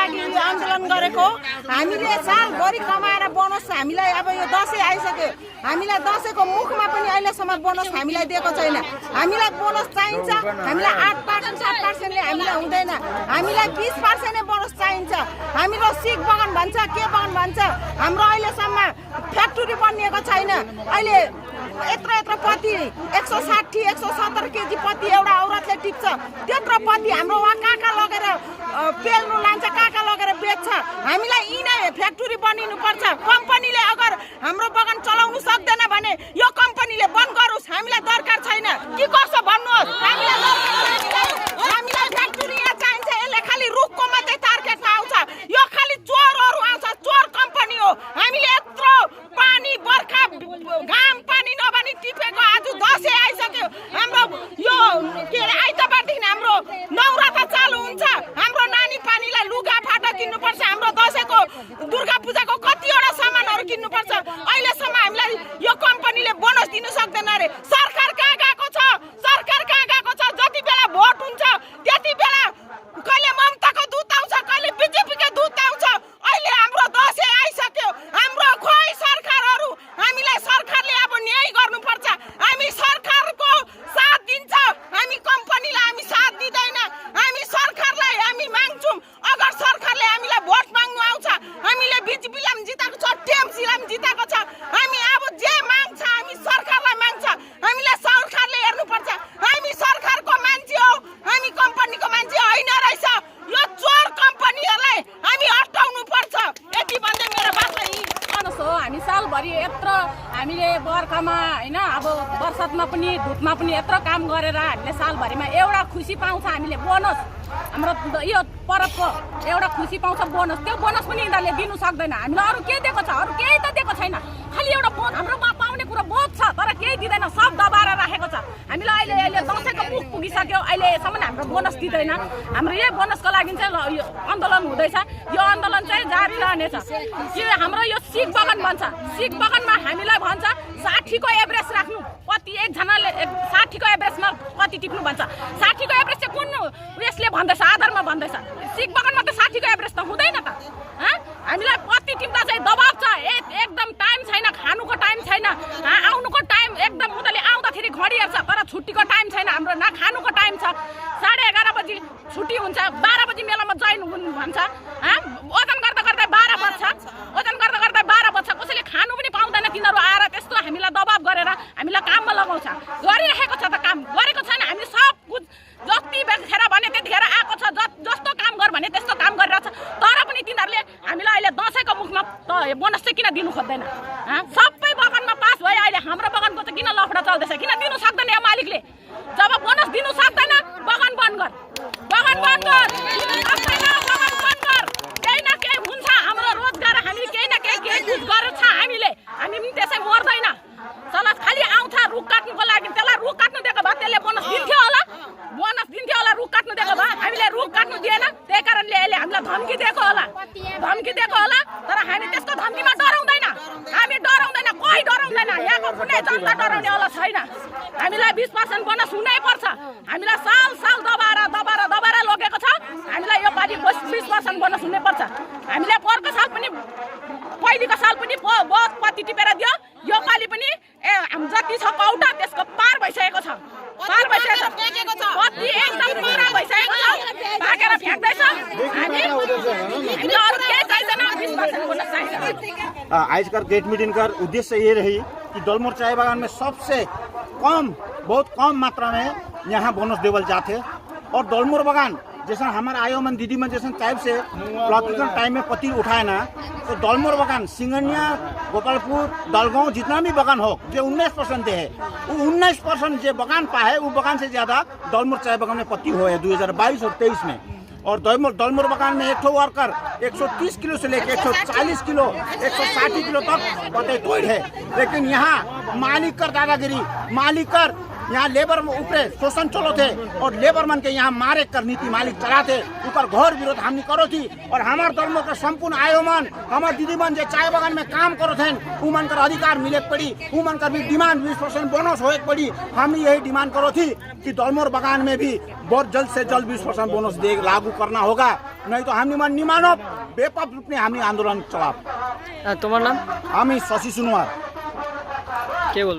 लागि आन्दोलन गरेको। हामीले सालभरि कमाएर बोनस हामीलाई अब यो दसैँ आइसक्यो, हामीलाई दसैँको मुखमा पनि अहिलेसम्म बोनस हामीलाई दिएको छैन। हामीलाई बोनस चाहिन्छ, हामीलाई 8% 7%ले हामीलाई हुँदैन, हामीलाई 20% बोनस चाहिन्छ। हाम्रो सिक बगान भन्छ, के बगान भन्छ, हाम्रो अहिलेसम्म फ्याक्ट्री बनिएको छैन। अहिले यत्रो पत्ती 160 170 केजी पत्ती एउटा औरतले टिप्छ, त्यत्रो पत्ती हाम्रो वहाँ कहाँ लगेर पेल्नु लान्छ, कहाँ लगेर बेच्छ। हामीलाई यिनै फ्याक्ट्री बनिनुपर्छ। कम्पनीले अगर हाम्रो बगान चलाउनु सक्दैन भने यो कम्पनीले बन्द गरोस्, हामीलाई दरकार छैन। के कसो भन्नुहोस्, हामीलाई फ्याक्ट्री यहाँ चाहिन्छ। यसले खालि रुखको मात्रै टार्गेटमा आउँछ, यो खालि चोरहरू आउँछ, चोर कम्पनी हो। हामीले यत्रो पानी बर्खा घाम पानी नभनी टिपेको, आज दसैँ आइसक्यो, हाम्रो यो के अरे आइतबारदेखि हाम्रो नौराथा चालु हुन्छ। हाम्रो नानी पानीलाई लुगा फाटा किन्नुपर्छ, हाम्रो दसैँको दुर्गा पूजाको कतिवटा सामानहरू किन्नुपर्छ। अहिलेसम्म हामीलाई यो कम्पनीले बोनस दिनु सक्दैन रे। सरकार कहाँ गएको छ, सरकार कहाँ गएको छ? जति बेला भोट हुन्छ त्यति बेला कहिले ममताको दूत आउँछ, कहिले बिजेपीको दूत आउँछ। अहिले हाम्रो दसैँ आइसक्यो, हाम्रो खोइ सरकारहरू। हामीलाई सरकारले अब न्याय गर्नुपर्छ। हामी सरकारको साथ दिन्छ, हामी कम्पनीलाई हामी साथ दिँदैन। हामी सरकारलाई हामी माग्छौँ, अगर सरकारले हामीलाई भोट माग्नु आउँछ, हामीले बिजेपीलाई पनि जिताएको छ, टिएमसीलाई पनि जिताएको छ। हामी अब जे माग्छ हामी सरकारलाई माग्छ। हामीलाई सरकारले हेर्नुपर्छ। हामी सरकारको मान्छे हो, हामी कम्पनीको मान्छे होइन रहेछ। यो चोर कम्पनीहरूलाई हामी हटाउनु पर्छ। यति भन्दै मेरो बात बोनस हो। हामी सालभरि यत्रो हामीले बर्खामा होइन, अब बर्सातमा पनि धुपमा पनि यत्रो काम गरेर हामीले सालभरिमा एउटा खुसी पाउँछ हामीले बोनस। हाम्रो यो पर्वको एउटा खुसी पाउँछ बोनस, त्यो बोनस पनि यिनीहरूले दिनु सक्दैन। हामीलाई अरू के दिएको छ? अरू केही त दिएको छैन, खालि एउटा हाम्रोमा पाउने कुरो बहुत छ, तर केही दिँदैन, सब दबाएर राखेको छ। हामीलाई अहिले दसैँको मुख पुगिसक्यो, अहिलेसम्म हाम्रो बोनस दिँदैन। हाम्रो यही बोनसको लागि चाहिँ यो आन्दोलन हुँदैछ। यो आन्दोलन चाहिँ जारी रहनेछ। यो हाम्रो यो सिक बगान भन्छ, सिक बगानमा हामीलाई भन्छ 60 को एभरेज राख्नु, कति एकजनाले 60 को एभरेजमा कति टिप्नु भन्छ। 60 को एभरेज चाहिँ कुन उयसले भन्दैछ, आधारमा भन्दैछ? सिक बगानमा त 60 को एभरेज त हुँदैन त। हामीलाई पत्ती टिप्दा चाहिँ दबाब छ, एकदम टाइम छैन, खानुको टाइम छैन, आउनुको टाइम एकदम उताले आउँदाखेरि घडी हेर्छ, तर छुट्टीको टाइम छैन। हाम्रो न खानुको टाइम छ, 11:30 बजी छुट्टी हुन्छ, 12 बजी मेलामा जोइन हुनु भन्छ। ओजन गर्दा गर्दै 12 बज्छ, ओजन गर्दा गर्दै 12 बज्छ। कसैले खानु पनि पाउँदैन, तिनीहरू आएर त्यस्तो हामीलाई दबाब गरेर हामीलाई काममा लगाउँछ। गरिरहेको छ त, काम गरेको छैन। हामी सब कुछ जति बेखेर भने त्यतिखेर आएको छ, जस्तो काम गर भने त्यस्तो काम गरिरहेछ। तर पनि तिनीहरूले हामीलाई अहिले दसैँको मुखमा त बोनस चाहिँ किन दिनु खोज्दैन? सबै बगानमा पास भयो, अहिले हाम्रो बगानको चाहिँ किन लफडा चल्दैछ? किन दिनु सक्दैन यो मालिकले? जब बोनस दिनु सक्दैन, बगान बन्द गर, बगान बन्द गर, बगान बन्द गर। केही न केही हुन्छ, हाम्रो रोजगार हामी केही न केही कुछ गरेर छ हामीले, हामी पनि त्यसै मर्दैन। सलास खालि आउँछ रुख काट्नुको लागि, त्यसलाई रुख काट्नु दिएको भए त्यसले बोनस दिन्थ्यो होला, बोनस दिन्थ्यो होला। रुख काट्नु दिएको भए हामीले रुख काट्नु दिएन, त्यही कारणले यसले हामीलाई धम्की दिएको होला, धम्की दिएको होला। तर हामी त्यस्तो धम्कीमा डराउँदैन, हामी डराउँदैन, कोही डराउँदैन। यहाँको कुनै जनता डराउनेवाला छैन। हामीलाई 20% बोनस हुनै पर्छ। हामीलाई साल साल दबाएर लगेको छ। हामीलाई यो पालि 20% बोनस हुनै पर्छ। हामीले पोहोरको साल पनि पहिलेको साल पनि बहुत पत्ती टिपेर दियो, यो पालि पनि जति छ कौटा त्यसको पार भइसकेको छ, पार भइसकेको छ। पत्ती एकदम पार भइसकेको छ, भागेर फ्याँक्दैछ। हामी अरू केही चाहिँदैन, 20% बोनस चाहिन्छ। आज का गेट मीटिंग का उद्देश्य ये रही कि दलमोर चाय बागान में सबसे कम, बहुत कम मात्रा में यहाँ बोनस देवल जाते। और दलमोर बागान जैसा हमारा आयो मन दीदी मन जैसा टाइप से प्लॉटिकल टाइम में पत्ती उठाए ना, तो दलमोर बागान सिंगनिया, गोपालपुर, दलगांव जितना भी बागान हो जो 19% है, वो 19% जो बागान पाए वो बागान से ज़्यादा दलमोर चाय बागान में पत्ती हुए 2022 और 23 में। और दलमोर बागान में एक ठो वर्कर 130 किलो से लेकर 140 किलो 160 किलो तक पत्ते तोड़ है। लेकिन यहाँ मालिक कर दादागिरी, मालिक कर यहाँ लेबर ऊपर शोषण चलो थे और लेबर मन के यहाँ मारे कर नीति मालिक चलाते ऊपर घोर विरोध हमने करो थी। और हमार दल का संपूर्ण आयो मन हमार दीदी मन जो चाय बागान में काम करो थे उमन कर अधिकार मिले पड़ी, उमन कर भी डिमांड 20% बोनस हो पड़ी। हमने यही डिमांड करो थी कि दलमोर बागान में भी बहुत जल्द से जल्द 20% बोनस दे लागू करना होगा, नहीं तो हमने मन नहीं मानो व्यापक रूप में हमने आंदोलन चला। তোমার নাম? আমি শশী সোনোয়ার। কে বলবে?